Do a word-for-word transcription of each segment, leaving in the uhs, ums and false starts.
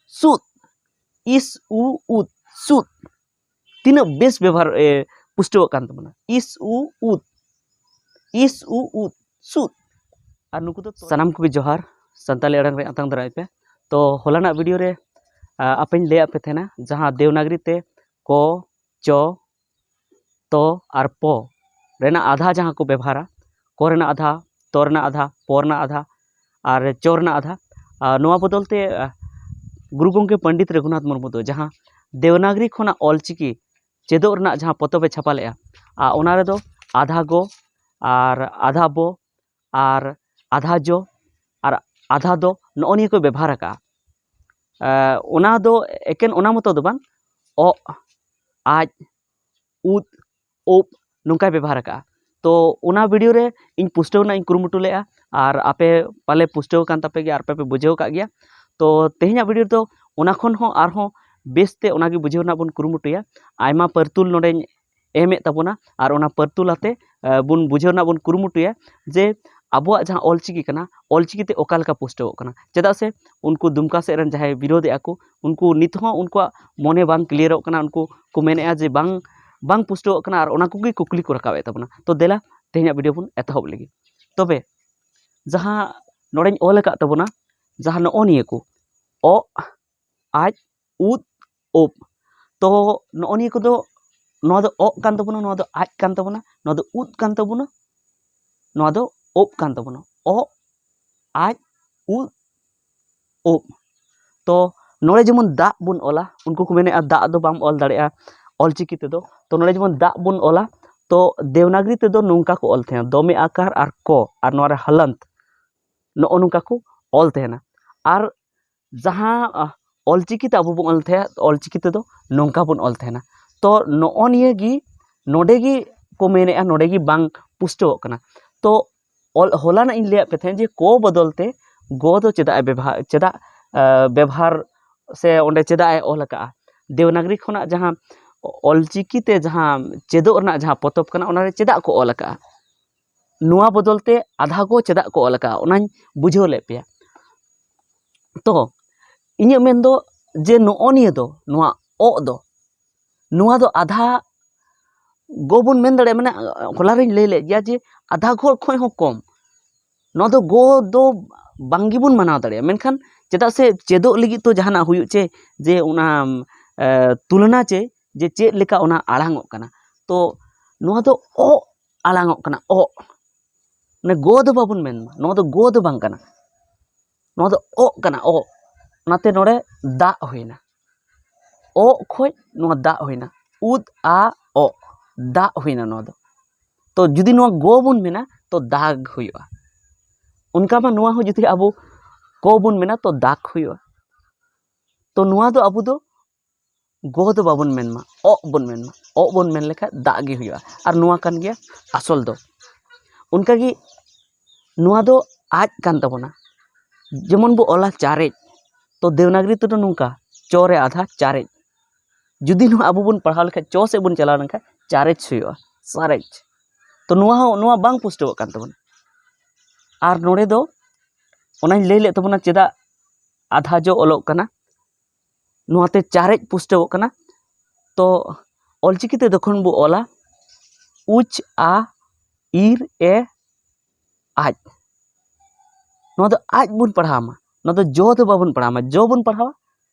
ᱥᱩᱫ, ᱤᱥ ᱩ ᱩᱫ, ᱥᱩᱫ᱾ ᱛᱤᱱᱟᱹᱜ ᱵᱮᱥ ᱵᱮᱵᱚᱦᱟᱨ ᱮ, ᱯᱩᱥᱴᱟᱹᱣᱚᱜ ᱠᱟᱱ ᱛᱟᱵᱚᱱᱟ, ᱤᱥ ᱩ ᱩᱫ, ᱤᱥ ᱩ ᱩᱫ, ᱥᱩᱫ᱾ ᱟᱨ ᱱᱩᱠᱩ ᱫᱚ ᱥᱟᱱᱟᱢ ᱠᱚᱜᱮ ᱡᱚᱦᱟᱨ, ᱥᱟᱱᱛᱟᱲᱤ ᱟᱲᱟᱝ ᱨᱮ ᱟᱛᱟᱝ ᱫᱟᱨᱟᱭ ᱯᱮ᱾ ᱛᱚ ᱦᱚᱞᱟᱱᱟᱜ ᱵᱷᱤᱰᱤᱭᱳ ᱨᱮ ᱟ, ᱟᱯᱮᱧ ᱞᱟᱹᱭᱟᱫ ᱯᱮ ᱛᱟᱦᱮᱱᱟ, ᱡᱟᱦᱟᱸ ᱫᱮᱣᱱᱟᱜᱽᱨᱤ ᱛᱮ ᱠᱚ, ᱪᱚ, ᱛᱚ ᱟᱨ ᱯᱚ ᱨᱮᱱᱟᱜ ᱟᱫᱷᱟ ᱡᱟᱦᱟᱸ ᱠᱚ ᱵᱮᱵᱚᱦᱟᱨᱟ, ᱠᱚ ᱨᱮᱱᱟᱜ ᱟᱫᱷᱟ, ᱛᱚ ᱨᱮᱱᱟᱜ ᱟᱫᱷᱟ, ᱯᱚ ᱨᱮᱱᱟᱜ ᱟᱫᱷᱟ ᱟᱨ ᱪᱚ ᱨᱮᱱᱟᱜ ᱟᱫᱷᱟ, ᱟ, ᱱᱚᱣᱟ ᱵᱚᱫᱚᱞ ᱛᱮ ᱟ, ᱜᱩᱨᱩ ᱜᱚᱢᱠᱮ ᱯᱚᱱᱰᱤᱛ ᱨᱚᱜᱷᱩᱱᱟᱛᱷ ᱢᱩᱨᱢᱩ ᱫᱚ ᱡᱟᱦᱟᱸ ᱫᱮᱣᱱᱟᱜᱽᱨᱤ ᱠᱷᱚᱱᱟᱜ ᱚᱞᱪᱤᱠᱤ ᱪᱮᱫᱚᱜ ᱨᱮᱱᱟᱜ ᱡᱟᱦᱟᱸ ᱯᱚᱛᱚᱵ ᱮ ᱪᱷᱟᱯᱟ ᱞᱮᱫᱼᱟ, ᱟ, ᱚᱱᱟ ᱨᱮᱫᱚ ᱟᱫᱷᱟ ᱜᱚ ᱟᱨ ᱟᱫᱷᱟ ᱵᱚ ᱟᱨ ᱟᱫᱷᱟ ᱡᱚ ᱟᱨ ᱟᱫᱷᱟ ᱫᱚ ᱱᱚᱜᱼᱚ ᱱᱤᱭᱟᱹ ᱠᱚ ᱵᱮᱵᱚᱦᱟᱨ ᱟᱠᱟᱜᱼᱟ᱾ ᱮ, ᱚᱱᱟ ᱫᱚ ᱮᱠᱮᱱ ᱚᱱᱟ ᱢᱚᱛᱚ ᱫᱚ ᱵᱟᱝ, ᱚᱜ, ᱟᱡ, ᱩᱫ, ᱩᱵ ᱱᱚᱝᱠᱟᱭ ᱵᱮᱵᱚᱦᱟᱨ ᱟᱠᱟᱜᱼᱟ᱾ ᱛᱚ ᱚᱱᱟ ᱵᱷᱤᱰᱤᱭᱳ ᱨᱮ ᱤᱧ ᱯᱩᱥᱴᱟᱹᱣ ᱨᱮᱱᱟᱜ ᱤᱧ ᱠᱩᱨᱩᱢᱩᱴᱩ ᱞᱮᱫᱼᱟ, ᱟᱨ ᱟᱯᱮ ᱯᱟᱞᱮ ᱯᱩᱥᱴᱟᱹᱣ ᱟᱠᱟᱱ ᱛᱟᱯᱮ ᱜᱮᱭᱟ, ᱟᱨ ᱟᱯᱮ ᱯᱮ ᱵᱩᱡᱷᱟᱹᱣ ᱟᱠᱟᱫ ᱜᱮᱭᱟ᱾ ᱛᱚ ᱛᱮᱦᱮᱧᱟᱜ ᱵᱷᱤᱰᱤᱭᱳ ᱨᱮᱫᱚ ᱚᱱᱟ ᱠᱷᱚᱱ ᱦᱚᱸ ᱟᱨᱦᱚᱸ ᱵᱮᱥ ᱛᱮ ᱚᱱᱟᱜᱮ ᱵᱩᱡᱷᱟᱹᱣ ᱨᱮᱱᱟᱜ ᱵᱚᱱ ᱠᱩᱨᱩᱢᱩᱴᱩᱭᱟ᱾ ᱟᱭᱢᱟ ᱯᱟᱹᱨᱛᱩᱞ ᱱᱚᱰᱮᱧ ᱮᱢᱮᱫ ᱛᱟᱵᱚᱱᱟ, ᱟᱨ ᱚᱱᱟ ᱯᱟᱹᱨᱛᱩᱞ ᱟᱛᱮ, ᱮ, ᱵᱚᱱ ᱵᱩᱡᱷᱟᱹᱣ ᱨᱮᱱᱟᱜ ᱵᱚᱱ ᱠᱩᱨᱩᱢᱩᱴᱩᱭᱟ ᱡᱮ ᱟᱵᱚᱣᱟᱜ ᱡᱟᱦᱟᱸ ᱚᱞᱪᱤᱠᱤ ᱠᱟᱱᱟ, ᱚᱞᱪᱤᱠᱤ ᱛᱮ ᱚᱠᱟ ᱞᱮᱠᱟ ᱯᱩᱥᱴᱟᱹᱣᱚᱜ ᱠᱟᱱᱟ᱾ ᱪᱮᱫᱟᱜ ᱥᱮ ᱩᱱᱠᱩ ᱫᱩᱢᱠᱟ ᱥᱮᱫ ᱨᱮᱱ ᱡᱟᱦᱟᱸᱭ ᱵᱤᱨᱳᱫᱷᱮᱜᱼᱟ ᱠᱚ, ᱩᱱᱠᱩ ᱱᱤᱛ ᱦᱚᱸ ᱩᱱᱠᱩᱣᱟᱜ ᱢᱚᱱᱮ ᱵᱟᱝ ᱠᱞᱤᱭᱟᱨᱚᱜ ᱠᱟᱱᱟ, ᱩᱱᱠᱩ ᱠᱚ ᱢᱮᱱᱮᱫᱼᱟ ᱡᱮ ᱵᱟᱝ, ᱵᱟᱝ ᱯᱩᱥᱴᱟᱹᱣᱚᱜ ᱠᱟᱱᱟ, ᱟᱨ ᱚᱱᱟ ᱠᱚᱜᱮ ᱠᱩᱠᱞᱤ ᱠᱚ ᱨᱟᱠᱟᱵᱮᱫ ᱛᱟᱵᱚᱱᱟ᱾ ᱛᱚ ᱫᱮᱞᱟ ᱛᱮᱦᱮᱧᱟᱜ ᱵᱷᱤᱰᱤᱭᱳ ᱵᱚᱱ ᱮᱛᱚᱦᱚᱵ ᱞᱮᱜᱮ᱾ ᱛᱚᱵᱮ ᱡᱟᱦᱟᱸ ᱱᱚᱰᱮᱧ ᱚᱞ ᱟᱠᱟᱫ ᱛᱟᱵᱚᱱᱟ, ᱡᱟᱦᱟᱸ ᱱᱚᱜᱼᱚ ᱱᱤᱭᱟᱹ ᱠᱚ, ᱚᱜ, ᱟᱡ, ᱩᱫ, ᱩᱵ, ᱛᱚ ᱱᱚᱜᱼᱚ ᱱᱤᱭᱟᱹ ᱠᱚᱫᱚ, ᱱᱚᱣᱟ ᱫᱚ ᱚᱜ ᱠᱟᱱ ᱛᱟᱵᱚᱱᱟ, ᱱᱚᱣᱟ ᱫᱚ ᱟᱡ ᱠᱟᱱ ᱛᱟᱵᱚᱱᱟ, ᱱᱚᱣᱟ ᱫᱚ ᱩᱫ ᱠᱟᱱ ᱛᱟᱵᱚᱱᱟ, ᱱᱚᱣᱟ ᱫᱚ ᱩᱵ ᱠᱟᱱ ᱛᱟᱵᱚᱱᱟ᱾ ᱚᱜ, ᱟᱡ, ᱩᱫ, ᱩᱵ᱾ ᱛᱚ ᱱᱚᱰᱮ ᱡᱮᱢᱚᱱ ᱫᱟᱜ ᱵᱚᱱ ᱚᱞᱟ, ᱩᱱᱠᱩ ᱠᱚ ᱢᱮᱱᱮᱫᱼᱟ ᱫᱟᱜ ᱫᱚ ᱵᱟᱢ ᱚᱞ ᱫᱟᱲᱮᱭᱟᱜᱼᱟ ᱚᱞᱪᱤᱠᱤ ᱛᱮᱫᱚ᱾ ᱛᱚ ᱱᱚᱰᱮ ᱡᱮᱢᱚᱱ ᱫᱟᱜ ᱵᱚᱱ ᱚᱞᱟ, ᱛᱚ ᱫᱮᱣᱱᱟᱜᱽᱨᱤ ᱛᱮᱫᱚ ᱱᱚᱝᱠᱟ ᱠᱚ ᱚᱞ ᱛᱟᱦᱮᱸᱱᱟ, ᱫᱚᱢᱮ ᱟᱠᱟᱨ ᱟᱨ ᱠᱚ, ᱟᱨ ᱱᱚᱣᱟ ᱨᱮ ᱦᱟᱞᱟᱱᱛ, ᱱᱚᱜᱼᱚ ᱱᱚᱝᱠᱟ ᱠᱚ ᱚᱞ ᱛᱟᱦᱮᱸᱱᱟ᱾ ᱟᱨ ᱡᱟᱦᱟᱸ, ᱟ, ᱚᱞᱪᱤᱠᱤ ᱛᱮ ᱟᱵᱚ ᱵᱚᱱ ᱚᱞ ᱛᱟᱦᱮᱸᱫ, ᱚᱞᱪᱤᱠᱤ ᱛᱮᱫᱚ ᱱᱚᱝᱠᱟ ᱵᱚᱱ ᱚᱞ ᱛᱟᱦᱮᱱᱟ᱾ ᱛᱚ ᱱᱚᱜᱼᱚ ᱱᱤᱭᱟᱹ ᱜᱮ ᱱᱚᱰᱮ ᱜᱮ ᱠᱚ ᱢᱮᱱᱮᱫᱼᱟ, ᱱᱚᱰᱮ ᱜᱮ ᱵᱟᱝ ᱯᱩᱥᱴᱟᱹᱣᱚᱜ ᱠᱟᱱᱟ᱾ ᱛᱚ ᱚᱞ, ᱦᱚᱞᱟᱱᱟᱜ ᱤᱧ ᱞᱟᱹᱭᱟᱫ ᱯᱮ ᱛᱟᱦᱮᱸᱫ ᱡᱮ ᱠᱚ ᱵᱚᱫᱚᱞ ᱛᱮ ᱜᱚ ᱫᱚ ᱪᱮᱫᱟᱜ ᱮ ᱵᱮᱵᱷᱟ-, ᱪᱮᱫᱟᱜ, ᱟ, ᱵᱮᱵᱷᱟᱨ ᱥᱮ ᱚᱸᱰᱮ ᱪᱮᱫᱟᱜ ᱮ ᱚᱞ ᱟᱠᱟᱜᱼᱟ? ᱫᱮᱣᱱᱟᱜᱽᱨᱤ ᱠᱷᱚᱱᱟᱜ ᱡᱟᱦᱟᱸ ᱚᱞᱪᱤᱠᱤ ᱛᱮ ᱡᱟᱦᱟᱸ ᱪᱮᱫᱚᱜ ᱨᱮᱱᱟᱜ ᱡᱟᱦᱟᱸ ᱯᱚᱛᱚᱵ ᱠᱟᱱᱟ, ᱚᱱᱟᱨᱮ ᱪᱮᱫᱟᱜ ᱠᱚ ᱚᱞ ᱟᱠᱟᱜᱼᱟ? ᱱᱚᱣᱟ ᱵᱚᱫᱚᱞ ᱛᱮ ᱟᱫᱷᱟ ᱠᱚ ᱪᱮᱫᱟᱜ ᱠᱚ ᱚᱞ ᱟᱠᱟᱜᱼᱟ, ᱚᱱᱟᱧ ᱵᱩᱡᱷᱟᱹᱣ ᱞᱮᱫ ᱯᱮᱭᱟ᱾ ᱛᱚ ᱤᱧᱟᱹᱜ ᱢᱮᱱ ᱫᱚ ᱡᱮ ᱱᱚᱜᱼᱚ ᱱᱤᱭᱟᱹ ᱫᱚ, ᱱᱚᱣᱟ ᱚᱜ ᱫᱚ, ᱱᱚᱣᱟ ᱫᱚ ᱟᱫᱷᱟ ᱜᱚ ᱵᱚᱱ ᱢᱮᱱ ᱫᱟᱲᱮᱭᱟᱜᱼᱟ, ᱢᱟᱱᱮ ᱦᱚᱞᱟ ᱨᱤᱧ ᱞᱟᱹᱭ ᱞᱮᱫ ᱜᱮᱭᱟ ᱡᱮ ᱟᱫᱷᱟ ᱜᱚ ᱠᱷᱚᱱ ᱦᱚᱸ ᱠᱚᱢ᱾ ᱱᱚᱣᱟ ᱫᱚ ᱜᱚ ᱫᱚ ᱵᱟᱝ ᱜᱮᱵᱚᱱ ᱢᱟᱱᱟᱣ ᱫᱟᱲᱮᱭᱟᱜᱼᱟ, ᱢᱮᱱᱠᱷᱟᱱ ᱪᱮᱫᱟᱜ ᱥᱮ ᱪᱮᱫᱚᱜ ᱞᱟᱹᱜᱤᱫ ᱛᱚ ᱡᱟᱦᱟᱱᱟᱜ ᱦᱩᱭᱩᱜ ᱪᱮ, ᱡᱮ ᱚᱱᱟ ᱮ, ᱛᱩᱞᱚᱱᱟ ᱪᱮ, ᱡᱮ ᱪᱮᱫ ᱞᱮᱠᱟ ᱚᱱᱟ ᱟᱲᱟᱝ ᱚᱜ ᱠᱟᱱᱟ᱾ ᱛᱚ ᱱᱚᱣᱟ ᱫᱚ ᱚᱜ ᱟᱲᱟᱝ ᱚᱜ ᱠᱟᱱᱟ, ᱚᱜ᱾ ᱢᱟᱱᱮ ᱜᱚ ᱫᱚ ᱵᱟᱵᱚᱱ ᱢᱮᱱ ᱢᱟ, ᱱᱚᱣᱟ ᱫᱚ ᱜᱚ ᱫᱚ ᱵᱟᱝ ᱠᱟᱱᱟ, ᱱᱚᱣᱟ ᱫᱚ ᱚᱜ ᱠᱟᱱᱟ, ᱚᱜ᱾ ᱚᱱᱟᱛᱮ ᱱᱚᱰᱮ ᱫᱟᱜ ᱦᱩᱭᱱᱟ, ᱚᱜ ᱠᱷᱚᱡ ᱱᱚᱣᱟ ᱫᱟᱜ ᱦᱩᱭᱱᱟ, ᱩᱫ ᱟ ᱚᱜ, ᱫᱟᱜ ᱦᱩᱭᱱᱟ ᱱᱚᱣᱟ ᱫᱚ᱾ ᱛᱚ ᱡᱩᱫᱤ ᱱᱚᱣᱟ ᱜᱚ ᱵᱚᱱ ᱢᱮᱱᱟ ᱛᱚ ᱫᱟᱜᱽ ᱦᱩᱭᱩᱜᱼᱟ᱾ ᱚᱱᱠᱟ ᱢᱟ ᱱᱚᱣᱟ ᱦᱚᱸ ᱡᱩᱫᱤ ᱟᱵᱚ ᱠᱚ ᱵᱚᱱ ᱢᱮᱱᱟ ᱛᱚ ᱫᱟᱜᱽ ᱦᱩᱭᱩᱜᱼᱟ᱾ ᱛᱚ ᱱᱚᱣᱟ ᱫᱚ ᱟᱵᱚ ᱫᱚ ᱜᱚ ᱫᱚ ᱵᱟᱵᱚᱱ ᱢᱮᱱ ᱢᱟ, ᱚᱜ ᱵᱚᱱ ᱢᱮᱱ ᱢᱟ᱾ ᱚᱜ ᱵᱚᱱ ᱢᱮᱱ ᱞᱮᱠᱷᱟᱡ ᱫᱟᱜ ᱜᱮ ᱦᱩᱭᱩᱜᱼᱟ, ᱟᱨ ᱱᱚᱣᱟ ᱠᱟᱱ ᱜᱮᱭᱟ ᱟᱥᱚᱞ ᱫᱚ᱾ ᱚᱱᱠᱟᱜᱮ ᱱᱚᱣᱟ ᱫᱚ ᱟᱡ ᱠᱟᱱ ᱛᱟᱵᱚᱱᱟ, ᱡᱮᱢᱚᱱ ᱵᱚ ᱚᱞᱟ ᱪᱟᱨᱮᱡ, ᱛᱚ ᱫᱮᱵᱽᱱᱟᱜᱽᱨᱤ ᱛᱮᱫᱚ ᱱᱚᱝᱠᱟ, ᱪᱚ ᱨᱮ ᱟᱫᱷᱟ ᱪᱟᱨᱮᱡ᱾ ᱡᱩᱫᱤ ᱱᱚᱣᱟ ᱟᱵᱚ ᱵᱚᱱ ᱯᱟᱲᱦᱟᱣ ᱞᱮᱠᱷᱟᱡ, ᱪᱚ ᱥᱮᱫ ᱵᱚᱱ ᱪᱟᱞᱟᱣ ᱞᱮᱱᱠᱷᱟᱡ ᱪᱟᱨᱮᱡ ᱦᱩᱭᱩᱜᱼᱟ, ᱥᱟᱨᱮᱡ᱾ ᱛᱚ ᱱᱚᱣᱟ ᱦᱚᱸ, ᱱᱚᱣᱟ ᱵᱟᱝ ᱯᱩᱥᱴᱟᱹᱣᱚᱜ ᱠᱟᱱ ᱛᱟᱵᱚᱱᱟ᱾ ᱟᱨ ᱱᱚᱰᱮ ᱫᱚ ᱚᱱᱟᱧ ᱞᱟᱹᱭ ᱞᱮᱫ ᱛᱟᱵᱚᱱᱟ ᱪᱮᱫᱟᱜ ᱟᱫᱷᱟ ᱡᱚ ᱚᱞᱚᱜ ᱠᱟᱱᱟ, ᱱᱚᱣᱟᱛᱮ ᱪᱟᱨᱮᱡ ᱯᱩᱥᱴᱟᱹᱣᱚᱜ ᱠᱟᱱᱟ᱾ ᱛᱚ ᱚᱞᱪᱤᱠᱤ ᱛᱮ ᱡᱚᱠᱷᱚᱱ ᱵᱚ ᱚᱞᱟ, ᱩᱪ ᱟ ᱤᱨ ᱮ ᱟᱡ, ᱱᱚᱣᱟ ᱫᱚ ᱟᱡ ᱵᱚᱱ ᱯᱟᱲᱦᱟᱣ ᱢᱟ, ᱱᱚᱣᱟ ᱫᱚ ᱡᱚ ᱫᱚ ᱵᱟᱵᱚᱱ ᱯᱟᱲᱦᱟᱣ ᱢᱟ᱾ ᱡᱚ ᱵᱚᱱ ᱯᱟᱲᱦᱟᱣᱟ,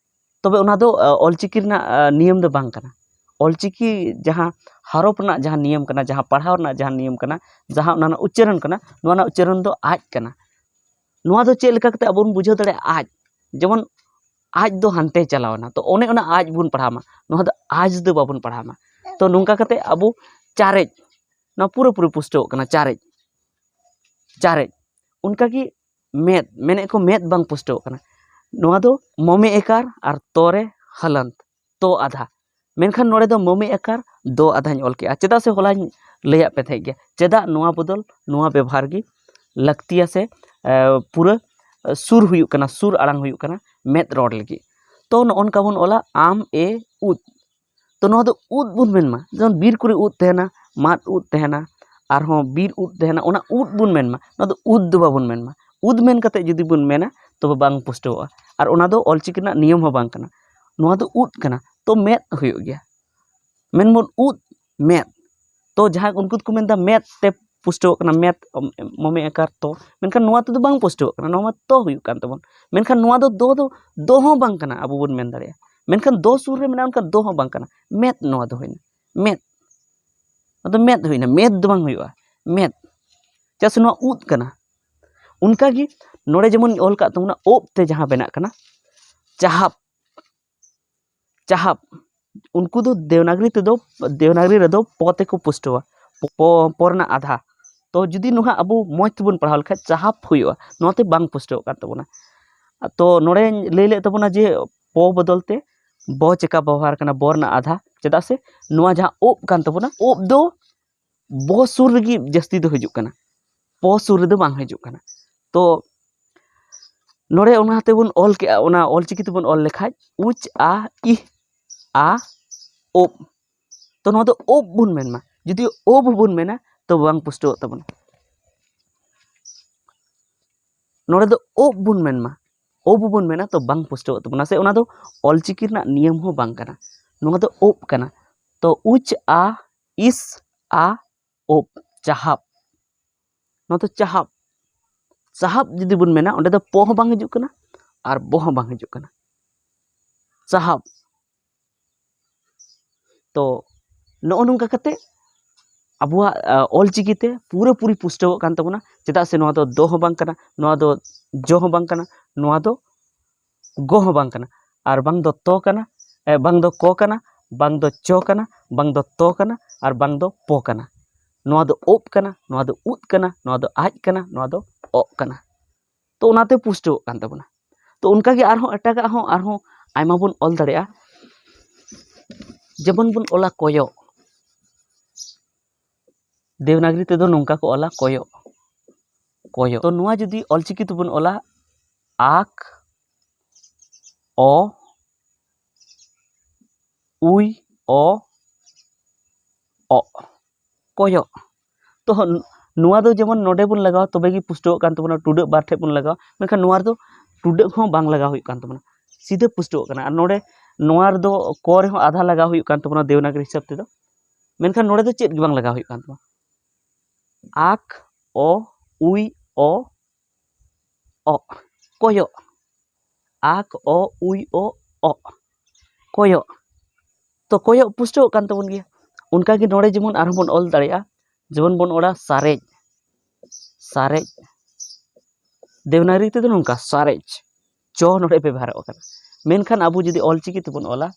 ᱛᱚᱵᱮ ᱚᱱᱟ ᱫᱚ ᱚᱞᱪᱤᱠᱤ ᱨᱮᱱᱟᱜ ᱱᱤᱭᱚᱢ ᱫᱚ ᱵᱟᱝ ᱠᱟᱱᱟ᱾ ᱚᱞᱪᱤᱠᱤ ᱡᱟᱦᱟᱸ ᱦᱚᱨᱚᱯ ᱨᱮᱱᱟᱜ ᱡᱟᱦᱟᱸ ᱱᱤᱭᱚᱢ ᱠᱟᱱᱟ, ᱡᱟᱦᱟᱸ ᱯᱟᱲᱦᱟᱣ ᱨᱮᱱᱟᱜ ᱡᱟᱦᱟᱸ ᱱᱤᱭᱚᱢ ᱠᱟᱱᱟ, ᱡᱟᱦᱟᱸ ᱚᱱᱟ ᱨᱮᱱᱟᱜ ᱩᱪᱪᱟᱨᱚᱱ ᱠᱟᱱᱟ, ᱱᱚᱣᱟ ᱨᱮᱱᱟᱜ ᱩᱪᱪᱟᱨᱚᱱ ᱫᱚ ᱟᱡ ᱠᱟᱱᱟ᱾ ᱱᱚᱣᱟ ᱫᱚ ᱪᱮᱫ ᱞᱮᱠᱟ ᱠᱟᱛᱮ ᱟᱵᱚ ᱵᱚᱱ ᱵᱩᱡᱷᱟᱹᱣ ᱫᱟᱲᱮᱭᱟᱜᱼᱟ? ᱟᱡ, ᱡᱮᱢᱚᱱ ᱟᱡ ᱫᱚ ᱦᱟᱱᱛᱮ ᱪᱟᱞᱟᱣ ᱮᱱᱟ, ᱛᱚ ᱚᱱᱮ ᱚᱱᱟ ᱟᱡ ᱵᱚᱱ ᱯᱟᱲᱦᱟᱣ ᱢᱟ, ᱱᱚᱣᱟ ᱫᱚ ᱟᱡ ᱫᱚ ᱵᱟᱵᱚᱱ ᱯᱟᱲᱦᱟᱣ ᱢᱟ᱾ ᱛᱚ ᱱᱚᱝᱠᱟ ᱠᱟᱛᱮ ᱟᱵᱚ ᱪᱟᱨᱮᱡ, ᱱᱚᱣᱟ ᱯᱩᱨᱟᱹᱯᱩᱨᱤ ᱯᱩᱥᱴᱟᱹᱣᱚᱜ ᱠᱟᱱᱟ, ᱪᱟᱨᱮᱡ, ᱪᱟᱨᱮᱡ᱾ ᱚᱱᱠᱟᱜᱮ ᱢᱮᱫ, ᱢᱮᱱᱮᱫ ᱠᱚ ᱢᱮᱫ ᱵᱟᱝ ᱯᱩᱥᱴᱟᱹᱣᱚᱜ ᱠᱟᱱᱟ, ᱱᱚᱣᱟ ᱫᱚ ᱢᱚᱢᱮ ᱮᱠᱟᱨ ᱟᱨ ᱛᱚᱨᱮ ᱦᱟᱞᱟᱱᱛ, ᱛᱚ ᱟᱫᱷᱟ᱾ ᱢᱮᱱᱠᱷᱟᱱ ᱱᱚᱰᱮ ᱫᱚ ᱢᱚᱢᱮ ᱮᱠᱟᱨ ᱫᱚ ᱟᱫᱷᱟᱧ ᱚᱞ ᱠᱮᱜᱼᱟ᱾ ᱪᱮᱫᱟᱜ ᱥᱮ ᱦᱚᱞᱟᱧ ᱞᱟᱹᱭᱟᱫ ᱯᱮ ᱛᱟᱦᱮᱸᱫ ᱜᱮ, ᱪᱮᱫᱟᱜ ᱱᱚᱣᱟ ᱵᱚᱫᱚᱞ, ᱱᱚᱣᱟ ᱵᱮᱵᱚᱦᱟᱨ ᱜᱮ ᱞᱟᱹᱠᱛᱤᱭᱟ ᱥᱮ ᱮ, ᱯᱩᱨᱟᱹ ᱥᱩᱨ ᱦᱩᱭᱩᱜ ᱠᱟᱱᱟ, ᱥᱩᱨ ᱟᱲᱟᱝ ᱦᱩᱭᱩᱜ ᱠᱟᱱᱟ ᱢᱮᱫ ᱨᱚᱲ ᱞᱟᱹᱜᱤᱫ᱾ ᱛᱚ ᱱᱚᱜᱼᱚ ᱱᱚᱝᱠᱟ ᱵᱚᱱ ᱚᱞᱟ, ᱟᱢ ᱮ ᱩᱫ᱾ ᱛᱚ ᱱᱚᱣᱟ ᱫᱚ ᱩᱫ ᱵᱚᱱ ᱢᱮᱱ ᱢᱟ, ᱡᱮᱢᱚᱱ ᱵᱤᱨ ᱠᱚᱨᱮ ᱩᱫ ᱛᱟᱦᱮᱱᱟ, ᱢᱟᱫ ᱩᱫ ᱛᱟᱦᱮᱱᱟ, ᱟᱨᱦᱚᱸ ᱵᱤᱨ ᱩᱫ ᱛᱟᱦᱮᱱᱟ, ᱚᱱᱟ ᱩᱫ ᱵᱚᱱ ᱢᱮᱱ ᱢᱟ, ᱱᱚᱣᱟ ᱫᱚ ᱩᱫ ᱫᱚ ᱵᱟᱵᱚᱱ ᱢᱮᱱ ᱢᱟ᱾ ᱩᱫ ᱢᱮᱱ ᱠᱟᱛᱮ ᱡᱩᱫᱤ ᱵᱚᱱ ᱢᱮᱱᱟ, ᱛᱚᱵᱮ ᱵᱟᱝ ᱯᱩᱥᱴᱟᱹᱣᱚᱜᱼᱟ᱾ ᱟᱨ ᱚᱱᱟ ᱫᱚ ᱚᱞᱪᱤᱠᱤ ᱨᱮᱱᱟᱜ ᱱᱤᱭᱚᱢ ᱦᱚᱸ ᱵᱟᱝ ᱠᱟᱱᱟ᱾ ᱱᱚᱣᱟ ᱫᱚ ᱩᱫ ᱠᱟᱱᱟ, ᱛᱚ ᱢᱮᱫ ᱦᱩᱭᱩᱜ ᱜᱮᱭᱟ᱾ ᱢᱮᱱᱵᱚᱱ ᱩᱫ, ᱢᱮᱫ᱾ ᱛᱚ ᱡᱟᱦᱟᱸᱭ ᱩᱱᱠᱩ ᱫᱚᱠᱚ ᱢᱮᱱᱫᱟ ᱢᱮᱫ ᱛᱮ ᱯᱩᱥᱴᱟᱹᱣᱚᱜ ᱠᱟᱱᱟ, ᱢᱮᱫ, ᱚᱢ-, ᱢᱚᱢᱮ ᱟᱠᱟᱨ ᱛᱚ, ᱢᱮᱱᱠᱷᱟᱱ ᱱᱚᱣᱟ ᱛᱮᱫᱚ ᱵᱟᱝ ᱯᱩᱥᱴᱟᱹᱣᱚᱜ ᱠᱟᱱᱟ, ᱱᱚᱣᱟ ᱢᱟ ᱛᱚ ᱦᱩᱭᱩᱜ ᱠᱟᱱ ᱛᱟᱵᱚᱱ᱾ ᱢᱮᱱᱠᱷᱟᱱ ᱱᱚᱣᱟ ᱫᱚ ᱫᱚ ᱫᱚ ᱫᱚ ᱦᱚᱸ ᱵᱟᱝ ᱠᱟᱱᱟ, ᱟᱵᱚ ᱵᱚᱱ ᱢᱮᱱ ᱫᱟᱲᱮᱭᱟᱜᱼᱟ᱾ ᱢᱮᱱᱠᱷᱟᱱ ᱫᱚ ᱥᱩᱨ ᱨᱮ ᱢᱮᱱᱟᱜᱼᱟ, ᱢᱮᱱᱠᱷᱟᱱ ᱫᱚ ᱦᱚᱸ ᱵᱟᱝ ᱠᱟᱱᱟ, ᱢᱮᱫ ᱱᱚᱣᱟ ᱫᱚ ᱦᱩᱭᱱᱟ, ᱢᱮᱫ᱾ ᱟᱫᱚ ᱢᱮᱫ ᱦᱩᱭᱱᱟ, ᱢᱮᱫ ᱫᱚ ᱵᱟᱝ ᱦᱩᱭᱩᱜᱼᱟ, ᱢᱮᱫ᱾ ᱪᱮᱫᱟᱜ ᱥᱮ ᱱᱚᱣᱟ ᱩᱫ ᱠᱟᱱᱟ᱾ ᱚᱱᱠᱟᱜᱮ ᱱᱚᱰᱮ ᱡᱮᱢᱚᱱ ᱚᱞ ᱠᱟᱜ ᱛᱟᱵᱚᱱᱟ, ᱳᱵ ᱛᱮ ᱡᱟᱦᱟᱸ ᱵᱮᱱᱟᱜ ᱠᱟᱱᱟ ᱪᱟᱦᱟᱵ, ᱪᱟᱦᱟᱵ, ᱩᱱᱠᱩ ᱫᱚ ᱫᱮᱣᱱᱟᱜᱽᱨᱤ ᱛᱮᱫᱚ, ᱫᱮᱣᱱᱟᱜᱽᱨᱤ ᱨᱮᱫᱚ ᱯᱚ ᱛᱮᱠᱚ ᱯᱩᱥᱴᱟᱹᱣᱟ, ᱯᱚ, ᱯᱚ ᱨᱮᱱᱟᱜ ᱟᱫᱷᱟ᱾ ᱛᱚ ᱡᱩᱫᱤ ᱱᱚᱣᱟ ᱟᱵᱚ ᱢᱚᱡᱽ ᱛᱮᱵᱚᱱ ᱯᱟᱲᱦᱟᱣ ᱞᱮᱠᱷᱟᱡ ᱪᱟᱦᱟᱯ ᱦᱩᱭᱩᱜᱼᱟ, ᱱᱚᱣᱟᱛᱮ ᱵᱟᱝ ᱯᱩᱥᱴᱟᱹᱣᱚᱜ ᱠᱟᱱ ᱛᱟᱵᱚᱱᱟ᱾ ᱛᱚ ᱱᱚᱰᱮᱧ ᱞᱟᱹᱭ ᱞᱮᱫ ᱛᱟᱵᱚᱱᱟ ᱡᱮ ᱯᱚ ᱵᱚᱫᱚᱞ ᱛᱮ ᱵᱚ ᱪᱮᱠᱟ ᱵᱮᱵᱚᱦᱟᱨ ᱠᱟᱱᱟ, ᱵᱚ ᱨᱮᱱᱟᱜ ᱟᱫᱷᱟ, ᱪᱮᱫᱟᱜ ᱥᱮ ᱱᱚᱣᱟ ᱡᱟᱦᱟᱸ ᱳᱵ ᱠᱟᱱ ᱛᱟᱵᱚᱱᱟ, ᱳᱵ ᱫᱚ ᱵᱚ ᱥᱩᱨ ᱨᱮᱜᱮ ᱡᱟᱹᱥᱛᱤ ᱫᱚ ᱦᱤᱡᱩᱜ ᱠᱟᱱᱟ, ᱯᱚ ᱥᱩᱨ ᱨᱮᱫᱚ ᱵᱟᱝ ᱦᱤᱡᱩᱜ ᱠᱟᱱᱟ᱾ ᱛᱚ ᱱᱚᱰᱮ ᱚᱱᱟ ᱛᱮᱵᱚᱱ ᱚᱞ ᱠᱮᱜᱼᱟ, ᱚᱱᱟ ᱚᱞᱪᱤᱠᱤ ᱛᱮᱵᱚᱱ ᱚᱞ ᱞᱮᱠᱷᱟᱡ ᱩᱪ ᱟ ᱤᱦ ᱟ ᱳᱵ᱾ ᱛᱚ ᱱᱚᱣᱟ ᱫᱚ ᱳᱵ ᱵᱚᱱ ᱢᱮᱱ ᱢᱟ, ᱡᱩᱫᱤ ᱳᱵ ᱵᱚᱱ ᱢᱮᱱᱟ ᱛᱚ ᱵᱟᱝ ᱯᱩᱥᱴᱟᱹᱣᱚᱜ ᱛᱟᱵᱚᱱᱟ᱾ ᱱᱚᱰᱮ ᱫᱚ ᱳᱵ ᱵᱚᱱ ᱢᱮᱱ ᱢᱟ, ᱳᱵ ᱵᱚᱱ ᱢᱮᱱᱟ ᱛᱚ ᱵᱟᱝ ᱯᱩᱥᱴᱟᱹᱣᱚᱜ ᱛᱟᱵᱚᱱᱟ, ᱥᱮ ᱚᱱᱟ ᱫᱚ ᱚᱞᱪᱤᱠᱤ ᱨᱮᱱᱟᱜ ᱱᱤᱭᱚᱢ ᱦᱚᱸ ᱵᱟᱝ ᱠᱟᱱᱟ᱾ ᱱᱚᱣᱟ ᱫᱚ ᱳᱵ ᱠᱟᱱᱟ᱾ ᱛᱚ ᱩᱪ ᱟ ᱤᱥ ᱟ ᱳᱵ, ᱪᱟᱦᱟᱵ᱾ ᱱᱚᱣᱟ ᱫᱚ ᱪᱟᱦᱟᱵ, ᱪᱟᱦᱟᱵ ᱡᱩᱫᱤ ᱵᱚᱱ ᱢᱮᱱᱟ, ᱚᱸᱰᱮ ᱫᱚ ᱯᱚ ᱦᱚᱸ ᱵᱟᱝ ᱦᱤᱡᱩᱜ ᱠᱟᱱᱟ ᱟᱨ ᱵᱚ ᱦᱚᱸ ᱵᱟᱝ ᱦᱤᱡᱩᱜ ᱠᱟᱱᱟ, ᱪᱟᱦᱟᱵ᱾ ᱛᱚ ᱱᱚᱜᱼᱚ ᱱᱚᱝᱠᱟ ᱠᱟᱛᱮ ᱟᱵᱚᱣᱟᱜ, ᱟ, ᱚᱞᱪᱤᱠᱤ ᱛᱮ ᱯᱩᱨᱟᱹᱯᱩᱨᱤ ᱯᱩᱥᱴᱟᱹᱣᱚᱜ ᱠᱟᱱ ᱛᱟᱵᱚᱱᱟ᱾ ᱪᱮᱫᱟᱜ ᱥᱮ ᱱᱚᱣᱟ ᱫᱚ ᱫᱚ ᱦᱚᱸ ᱵᱟᱝ ᱠᱟᱱᱟ, ᱱᱚᱣᱟ ᱫᱚ ᱡᱚ ᱦᱚᱸ ᱵᱟᱝ ᱠᱟᱱᱟ, ᱱᱚᱣᱟ ᱫᱚ ᱜᱚ ᱦᱚᱸ ᱵᱟᱝ ᱠᱟᱱᱟ, ᱟᱨ ᱵᱟᱝ ᱫᱚ ᱛᱚ ᱠᱟᱱᱟ, ᱮ, ᱵᱟᱝ ᱫᱚ ᱠᱚ ᱠᱟᱱᱟ, ᱵᱟᱝ ᱫᱚ ᱪᱚ ᱠᱟᱱᱟ, ᱵᱟᱝ ᱫᱚ ᱛᱚ ᱠᱟᱱᱟ, ᱟᱨ ᱵᱟᱝ ᱫᱚ ᱯᱚ ᱠᱟᱱᱟ᱾ ᱱᱚᱣᱟ ᱫᱚ ᱳᱵ ᱠᱟᱱᱟ, ᱱᱚᱣᱟ ᱫᱚ ᱩᱫ ᱠᱟᱱᱟ, ᱱᱚᱣᱟ ᱫᱚ ᱟᱡ ᱠᱟᱱᱟ, ᱱᱚᱣᱟ ᱫᱚ ᱚᱜ ᱠᱟᱱᱟ᱾ ᱛᱚ ᱚᱱᱟᱛᱮ ᱯᱩᱥᱴᱟᱹᱣᱚᱜ ᱠᱟᱱ ᱛᱟᱵᱚᱱᱟ᱾ ᱛᱚ ᱚᱱᱠᱟᱜᱮ ᱟᱨᱦᱚᱸ ᱮᱴᱟᱜᱟᱜ ᱦᱚᱸ ᱟᱨᱦᱚᱸ ᱟᱭᱢᱟ ᱵᱚᱱ ᱚᱞ ᱫᱟᱲᱮᱭᱟᱜᱼᱟ᱾ ᱡᱮᱢᱚᱱ ᱵᱚᱱ ᱚᱞᱟ ᱠᱚᱭᱚᱜ, ᱫᱮᱵᱽᱱᱟᱜᱽᱨᱤ ᱛᱮᱫᱚ ᱱᱚᱝᱠᱟ ᱠᱚ ᱚᱞᱟ ᱠᱚᱭᱚᱜ, ᱠᱚᱭᱚᱜ᱾ ᱛᱚ ᱱᱚᱣᱟ ᱡᱩᱫᱤ ᱚᱞᱪᱤᱠᱤ ᱛᱮᱵᱚᱱ ᱚᱞᱟ ᱟᱠ ᱚ ᱩᱭ ᱚ ᱚᱜ, ᱠᱚᱭᱚᱜ᱾ ᱛᱚ ᱱᱚᱣᱟ ᱫᱚ ᱡᱮᱢᱚᱱ ᱱᱚᱰᱮ ᱵᱚᱱ ᱞᱟᱜᱟᱣᱟ ᱛᱚᱵᱮ ᱜᱮ ᱯᱩᱥᱴᱟᱹᱣᱚᱜ ᱠᱟᱱ ᱛᱟᱵᱚᱱᱟ, ᱴᱩᱰᱟᱹᱜ ᱵᱟᱨ ᱴᱷᱮᱡ ᱵᱚᱱ ᱞᱟᱜᱟᱣᱟ, ᱢᱮᱱᱠᱷᱟᱱ ᱱᱚᱣᱟ ᱨᱮᱫᱚ ᱴᱩᱰᱟᱹᱜ ᱦᱚᱸ ᱵᱟᱝ ᱞᱟᱜᱟᱣ ᱦᱩᱭᱩᱜ ᱠᱟᱱ ᱛᱟᱵᱚᱱᱟ, ᱥᱤᱫᱷᱟᱹ ᱯᱩᱥᱴᱟᱹᱣ ᱠᱟᱱᱟ᱾ ᱟᱨ ᱱᱚᱰᱮ ᱱᱚᱣᱟ ᱨᱮᱫᱚ ᱠᱚ ᱨᱮᱦᱚᱸ ᱟᱫᱷᱟ ᱞᱟᱜᱟᱣ ᱦᱩᱭᱩᱜ ᱠᱟᱱ ᱛᱟᱵᱚᱱᱟ ᱫᱮᱵᱽᱱᱟᱜᱽᱨᱤ ᱦᱤᱥᱟᱹᱵ ᱛᱮᱫᱚ, ᱢᱮᱱᱠᱷᱟᱱ ᱱᱚᱰᱮ ᱫᱚ ᱪᱮᱫ ᱜᱮ ᱵᱟᱝ ᱞᱟᱜᱟᱣ ᱦᱩᱭᱩᱜ ᱠᱟᱱ ᱛᱟᱵᱚᱱᱟ᱾ ᱟᱠ, ᱚ, ᱩᱭ, ᱚ, ᱚᱜ, ᱠᱚᱭᱚᱜ᱾ ᱟᱠ, ᱚ, ᱩᱭ, ᱚ, ᱚᱜ, ᱠᱚᱭᱚᱜ᱾ ᱛᱚ ᱠᱚᱭᱚᱜ ᱯᱩᱥᱴᱟᱹᱣᱚᱜ ᱠᱟᱱ ᱛᱟᱵᱚᱱ ᱜᱮᱭᱟ᱾ ᱚᱱᱠᱟᱜᱮ ᱱᱚᱰᱮ ᱡᱮᱢᱚᱱ ᱟᱨᱦᱚᱸ ᱵᱚᱱ ᱚᱞ ᱫᱟᱲᱮᱭᱟᱜᱼᱟ, ᱡᱮᱢᱚᱱ ᱵᱚᱱ ᱚᱞᱟ ᱥᱟᱨᱮᱡ, ᱥᱟᱨᱮᱡ᱾ ᱫᱮᱵᱽᱱᱟᱜᱽᱨᱤ ᱛᱮᱫᱚ ᱱᱚᱝᱠᱟ ᱥᱟᱨᱮᱡ, ᱪᱚ ᱱᱚᱰᱮ ᱵᱮᱵᱚᱦᱟᱨᱚᱜ ᱠᱟᱱᱟ᱾ ᱢᱮᱱᱠᱷᱟᱱ ᱟᱵᱚ ᱡᱩᱫᱤ ᱚᱞ ᱪᱤᱠᱤ ᱛᱮᱵᱚᱱ ᱚᱞᱟ,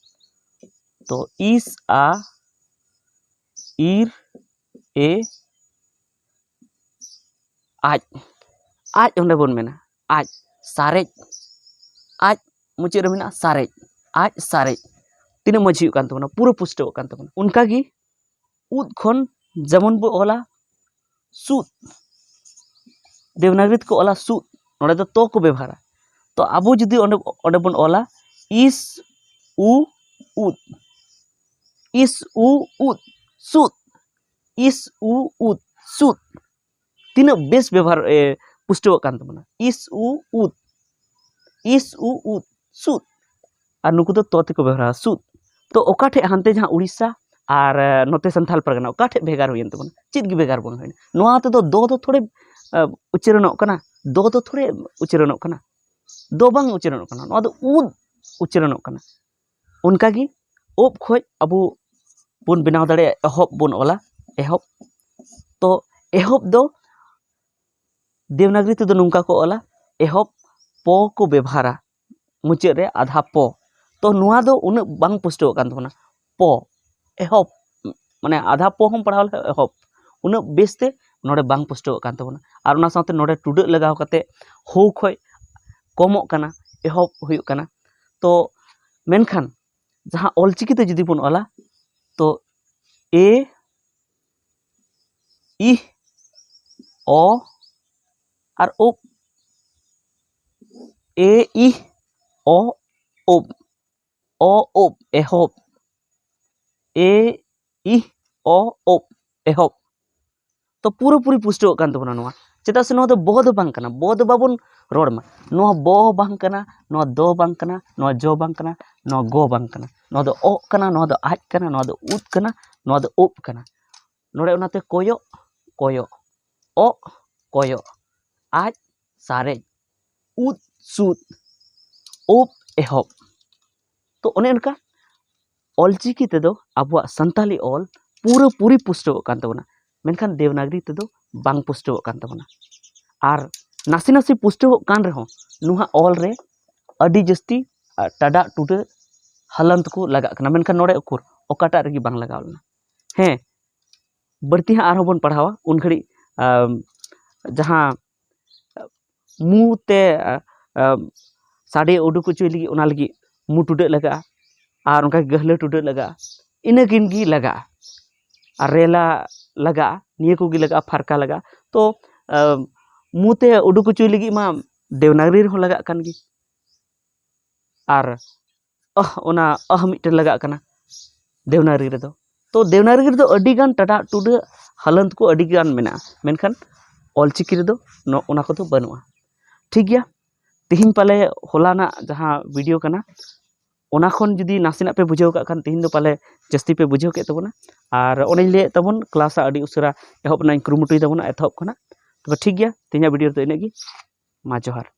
ᱛᱚ ᱤᱥ ᱟ ᱤᱨ ᱮ ᱟᱡ, ᱟᱡ ᱚᱸᱰᱮ ᱵᱚᱱ ᱢᱮᱱᱟ ᱟᱡ, ᱥᱟᱨᱮᱡ, ᱟᱡ ᱢᱩᱪᱟᱹᱫ ᱨᱮ ᱢᱮᱱᱟᱜᱼᱟ ᱥᱟᱨᱮᱡ, ᱟᱡ ᱥᱟᱨᱮᱡ᱾ ᱛᱤᱱᱟᱹᱜ ᱢᱚᱡᱽ ᱦᱩᱭᱩᱜ ᱠᱟᱱ ᱛᱟᱵᱚᱱᱟ, ᱯᱩᱨᱟᱹ ᱯᱩᱥᱴᱟᱹᱣᱚᱜ ᱠᱟᱱ ᱛᱟᱵᱚᱱᱟ᱾ ᱚᱱᱠᱟᱜᱮ ᱩᱫ ᱠᱷᱚᱱ ᱡᱮᱢᱚᱱ ᱵᱚ ᱚᱞᱟ ᱥᱩᱫ, ᱫᱮᱵᱽᱱᱟᱜᱽᱨᱤ ᱛᱮᱠᱚ ᱚᱞᱟ ᱥᱩᱫ, ᱱᱚᱰᱮ ᱫᱚ ᱛᱚ ᱠᱚ ᱵᱮᱵᱚᱦᱟᱨᱟ᱾ ᱛᱚ ᱟᱵᱚ ᱡᱩᱫᱤ ᱚᱸᱰᱮ, ᱚᱸᱰᱮ ᱵᱚᱱ ᱚᱞᱟ ᱤᱥ ᱩ ᱩᱫ, ᱤᱥ ᱩ ᱩᱫ, ᱥᱩᱫ, ᱤᱥ ᱩ ᱩᱫ, ᱥᱩᱫ, ᱛᱤᱱᱟᱹᱜ ᱵᱮᱥ ᱵᱮᱵᱚᱦᱟᱨ ᱮ, ᱯᱩᱥᱴᱟᱹᱣᱚᱜ ᱠᱟᱱ ᱛᱟᱵᱚᱱᱟ᱾ ᱤᱥ ᱩ ᱩᱫ, ᱤᱥ ᱩ ᱩᱫ, ᱥᱩᱫ᱾ ᱟᱨ ᱱᱩᱠᱩ ᱫᱚ ᱛᱚ ᱛᱮᱠᱚ ᱵᱮᱵᱚᱦᱟᱨᱟ, ᱥᱩᱫ᱾ ᱛᱚ ᱚᱠᱟ ᱴᱷᱮᱡ ᱦᱟᱱᱛᱮ ᱡᱟᱦᱟᱸ ᱩᱲᱤᱥᱥᱟ ᱟᱨ ᱮ, ᱱᱚᱛᱮ ᱥᱟᱱᱛᱟᱞ ᱯᱟᱨᱜᱟᱱᱟ, ᱚᱠᱟ ᱴᱷᱮᱡ ᱵᱷᱮᱜᱟᱨ ᱦᱩᱭᱮᱱ ᱛᱟᱵᱚᱱᱟ? ᱪᱮᱫ ᱜᱮ ᱵᱷᱮᱜᱟᱨ ᱵᱟᱝ ᱦᱩᱭᱱᱟ᱾ ᱱᱚᱣᱟ ᱛᱮᱫᱚ ᱫᱚ ᱫᱚ ᱛᱷᱚᱲᱮ ᱮ, ᱩᱪᱪᱟᱨᱚᱱᱚᱜ ᱠᱟᱱᱟ, ᱫᱚ ᱫᱚ ᱛᱷᱚᱲᱮ ᱩᱪᱪᱟᱨᱚᱱᱚᱜ ᱠᱟᱱᱟ, ᱫᱚ ᱵᱟᱝ ᱩᱪᱪᱟᱨᱚᱱᱚᱜ ᱠᱟᱱᱟ, ᱱᱚᱣᱟ ᱫᱚ ᱩᱫ ᱩᱪᱪᱟᱨᱚᱱᱚᱜ ᱠᱟᱱᱟ᱾ ᱚᱱᱠᱟᱜᱮ ᱚᱵ ᱠᱷᱚᱡ ᱟᱵᱚ ᱵᱚᱱ ᱵᱮᱱᱟᱣ ᱫᱟᱲᱮᱭᱟᱜᱼᱟ, ᱮᱦᱚᱵ ᱵᱚᱱ ᱚᱞᱟ, ᱮᱦᱚᱵ᱾ ᱛᱚ ᱮᱦᱚᱵ ᱫᱚ ᱫᱮᱵᱽᱱᱟᱜᱽᱨᱤ ᱛᱮᱫᱚ ᱱᱚᱝᱠᱟ ᱠᱚ ᱚᱞᱟ, ᱮᱦᱚᱵ ᱯᱚ ᱠᱚ ᱵᱮᱵᱷᱟᱨᱟ ᱢᱩᱪᱟᱹᱫ ᱨᱮ ᱟᱫᱷᱟ ᱯᱚ᱾ ᱛᱚ ᱱᱚᱣᱟ ᱫᱚ ᱩᱱᱟᱹᱜ ᱵᱟᱝ ᱯᱩᱥᱴᱟᱹᱣᱚᱜ ᱠᱟᱱ ᱛᱟᱵᱚᱱᱟ᱾ ᱯᱚ, ᱮᱦᱚᱵ, ᱢᱟᱱᱮ ᱟᱫᱷᱟ ᱯᱚ ᱦᱚᱸᱢ ᱯᱟᱲᱦᱟᱣ ᱞᱮᱠᱷᱟᱱ ᱮᱦᱚᱵ, ᱩᱱᱟᱹᱜ ᱵᱮᱥᱛᱮ ᱱᱚᱰᱮ ᱵᱟᱝ ᱯᱩᱥᱴᱟᱹᱣᱚᱜ ᱠᱟᱱ ᱛᱟᱵᱚᱱᱟ᱾ ᱟᱨ ᱚᱱᱟ ᱥᱟᱶᱛᱮ ᱱᱚᱰᱮ ᱴᱩᱰᱟᱹᱜ ᱞᱟᱜᱟᱣ ᱠᱟᱛᱮ ᱦᱳ ᱠᱷᱚᱡ ᱠᱚᱢᱚᱜ ᱠᱟᱱᱟ, ᱮᱦᱚᱵ ᱦᱩᱭᱩᱜ ᱠᱟᱱᱟ᱾ ᱛᱚ ᱢᱮᱱᱠᱷᱟᱱ ᱡᱟᱦᱟᱸ ᱚᱞᱪᱤᱠᱤ ᱛᱮ ᱡᱩᱫᱤ ᱵᱚᱱ ᱚᱞᱟ, ᱛᱚ ᱮ, ᱤᱦ, ᱚ ᱟᱨ ᱳᱵ, ᱮ, ᱤᱦ, ᱚ, ᱳᱵ, ᱚ, ᱳᱵ, ᱮᱦᱚᱵ, ᱮ, ᱤᱦ, ᱚ, ᱳᱵ, ᱮᱦᱚᱵ᱾ ᱛᱚ ᱯᱩᱨᱟᱹᱯᱩᱨᱤ ᱯᱩᱥᱴᱟᱹᱣᱚᱜ ᱠᱟᱱ ᱛᱟᱵᱚᱱᱟ ᱱᱚᱣᱟ᱾ ᱪᱮᱫᱟᱜ ᱥᱮ ᱱᱚᱣᱟ ᱫᱚ ᱵᱚ ᱫᱚ ᱵᱟᱝ ᱠᱟᱱᱟ, ᱵᱚ ᱫᱚ ᱵᱟᱵᱚᱱ ᱨᱚᱲ ᱢᱟ᱾ ᱱᱚᱣᱟ ᱵᱚ ᱵᱟᱝ ᱠᱟᱱᱟ, ᱱᱚᱣᱟ ᱫᱚ ᱵᱟᱝ ᱠᱟᱱᱟ, ᱱᱚᱣᱟ ᱡᱚ ᱵᱟᱝ ᱠᱟᱱᱟ, ᱱᱚᱣᱟ ᱜᱚ ᱵᱟᱝ ᱠᱟᱱᱟ, ᱱᱚᱣᱟ ᱫᱚ ᱚᱜ ᱠᱟᱱᱟ, ᱱᱚᱣᱟ ᱫᱚ ᱟᱡ ᱠᱟᱱᱟ, ᱱᱚᱣᱟ ᱫᱚ ᱩᱫ ᱠᱟᱱᱟ, ᱱᱚᱣᱟ ᱫᱚ ᱩᱵ ᱠᱟᱱᱟ᱾ ᱱᱚᱰᱮ ᱚᱱᱟᱛᱮ ᱠᱚᱭᱚᱜ, ᱠᱚᱭᱚᱜ, ᱚᱜ, ᱠᱚᱭᱚᱜ, ᱟᱡ, ᱥᱟᱨᱮᱡ, ᱩᱫ, ᱥᱩᱫ, ᱩᱵ, ᱮᱦᱚᱵ᱾ ᱛᱚ ᱚᱱᱮ ᱚᱱᱠᱟ ᱚᱞᱪᱤᱠᱤ ᱛᱮᱫᱚ ᱟᱵᱚᱣᱟᱜ ᱥᱟᱱᱛᱟᱞᱤ ᱚᱞ ᱯᱩᱨᱟᱹᱯᱩᱨᱤ ᱯᱩᱥᱴᱟᱹᱣᱚᱜ ᱠᱟᱱ ᱛᱟᱵᱚᱱᱟ, ᱢᱮᱱᱠᱷᱟᱱ ᱫᱮᱵᱽᱱᱟᱜᱽᱨᱤ ᱛᱮᱫᱚ ᱵᱟᱝ ᱯᱩᱥᱴᱟᱹᱣᱚᱜ ᱠᱟᱱ ᱛᱟᱵᱚᱱᱟ᱾ ᱟᱨ ᱱᱟᱥᱮ ᱱᱟᱥᱮ ᱯᱩᱥᱴᱟᱹᱣᱚᱜ ᱠᱟᱱ ᱨᱮᱦᱚᱸ ᱱᱚᱣᱟ ᱚᱞ ᱨᱮ ᱟᱹᱰᱤ ᱡᱟᱹᱥᱛᱤ ᱟᱨ ᱴᱟᱰᱟᱜ ᱴᱩᱰᱟᱹᱜ ᱦᱟᱞᱟᱱᱛ ᱠᱚ ᱞᱟᱜᱟᱜ ᱠᱟᱱᱟ, ᱢᱮᱱᱠᱷᱟᱱ ᱱᱚᱰᱮ ᱩᱠᱩᱨ ᱚᱠᱟᱴᱟᱜ ᱨᱮᱜᱮ ᱵᱟᱝ ᱞᱟᱜᱟᱣ ᱞᱮᱱᱟ᱾ ᱦᱮᱸ, ᱵᱟᱹᱲᱛᱤ ᱦᱟᱸᱜ ᱟᱨᱦᱚᱸ ᱵᱚᱱ ᱯᱟᱲᱦᱟᱣᱟ ᱩᱱ ᱜᱷᱟᱹᱲᱤᱡ, ᱟᱢ, ᱡᱟᱦᱟᱸ ᱢᱩ ᱛᱮ, ᱟ, ᱟ, ᱥᱟᱰᱮ ᱩᱰᱩᱠ ᱦᱚᱪᱚᱭ ᱞᱟᱹᱜᱤᱫ, ᱚᱱᱟ ᱞᱟᱹᱜᱤᱫ ᱢᱩ ᱴᱩᱰᱟᱹᱜ ᱞᱟᱜᱟᱜᱼᱟ, ᱟᱨ ᱚᱱᱠᱟ ᱜᱮ ᱜᱟᱹᱦᱞᱟᱹ ᱴᱩᱰᱟᱹᱜ ᱞᱟᱜᱟᱜᱼᱟ, ᱤᱱᱟᱹ ᱠᱤᱱ ᱜᱮ ᱞᱟᱜᱟᱜᱼᱟ᱾ ᱟᱨ ᱨᱮᱞᱟ ᱞᱟᱜᱟᱜᱼᱟ, ᱱᱤᱭᱟᱹ ᱠᱚᱜᱮ ᱞᱟᱜᱟᱜᱼᱟ, ᱯᱷᱟᱨᱠᱟ ᱞᱟᱜᱟᱜᱼᱟ᱾ ᱛᱚ, ᱟ, ᱢᱩ ᱛᱮ ᱩᱰᱩᱠ ᱦᱚᱪᱚᱭ ᱞᱟᱹᱜᱤᱫ ᱢᱟ ᱫᱮᱵᱽᱱᱟᱜᱽᱨᱤ ᱨᱮᱦᱚᱸ ᱞᱟᱜᱟᱜ ᱠᱟᱱ ᱜᱮ, ᱟᱨ ᱟᱦ, ᱚᱱᱟ ᱟᱦ ᱢᱤᱫᱴᱮᱱ ᱞᱟᱜᱟᱜ ᱠᱟᱱᱟ ᱫᱮᱵᱽᱱᱟᱜᱽᱨᱤ ᱨᱮᱫᱚ᱾ ᱛᱚ ᱫᱮᱵᱽᱱᱟᱜᱽᱨᱤ ᱨᱮᱫᱚ ᱟᱹᱰᱤ ᱜᱟᱱ ᱴᱟᱰᱟᱜ ᱴᱩᱰᱟᱹᱜ ᱦᱟᱞᱟᱱᱛ ᱠᱚ ᱟᱹᱰᱤ ᱜᱟᱱ ᱢᱮᱱᱟᱜᱼᱟ, ᱢᱮᱱᱠᱷᱟᱱ ᱚᱞᱪᱤᱠᱤ ᱨᱮᱫᱚ ᱱᱚ-, ᱚᱱᱟ ᱠᱚᱫᱚ ᱵᱟᱹᱱᱩᱜᱼᱟ᱾ ᱴᱷᱤᱠ ᱜᱮᱭᱟ, ᱛᱮᱦᱮᱧ ᱯᱟᱞᱮ ᱦᱚᱞᱟᱱᱟᱜ ᱡᱟᱦᱟᱸ ᱵᱷᱤᱰᱤᱭᱳ ᱠᱟᱱᱟ, ᱚᱱᱟ ᱠᱷᱚᱱ ᱡᱩᱫᱤ ᱱᱟᱥᱮᱱᱟᱜ ᱯᱮ ᱵᱩᱡᱷᱟᱹᱣ ᱠᱟᱜ ᱠᱷᱟᱱ, ᱛᱮᱦᱮᱧ ᱫᱚ ᱯᱟᱞᱮ ᱡᱟᱹᱥᱛᱤ ᱯᱮ ᱵᱩᱡᱷᱟᱹᱣ ᱠᱮᱫ ᱛᱟᱵᱚᱱᱟ᱾ ᱟᱨ ᱚᱱᱮᱧ ᱞᱟᱹᱭᱮᱫ ᱛᱟᱵᱚᱱ, ᱠᱞᱟᱥ ᱟᱹᱰᱤ ᱩᱥᱟᱹᱨᱟ ᱮᱦᱚᱵ ᱨᱮᱱᱟᱜ ᱤᱧ ᱠᱩᱨᱩᱢᱩᱴᱩᱭ ᱛᱟᱵᱚᱱᱟ ᱮᱛᱚᱦᱚᱵ ᱠᱷᱚᱱᱟᱜ᱾ ᱛᱚᱵᱮ ᱴᱷᱤᱠ ᱜᱮᱭᱟ, ᱛᱮᱦᱮᱧᱟᱜ ᱵᱷᱤᱰᱤᱭᱳ ᱨᱮᱫᱚ ᱤᱱᱟᱹᱜ ᱜᱮ᱾ ᱢᱟ ᱡᱚᱦᱟᱨ᱾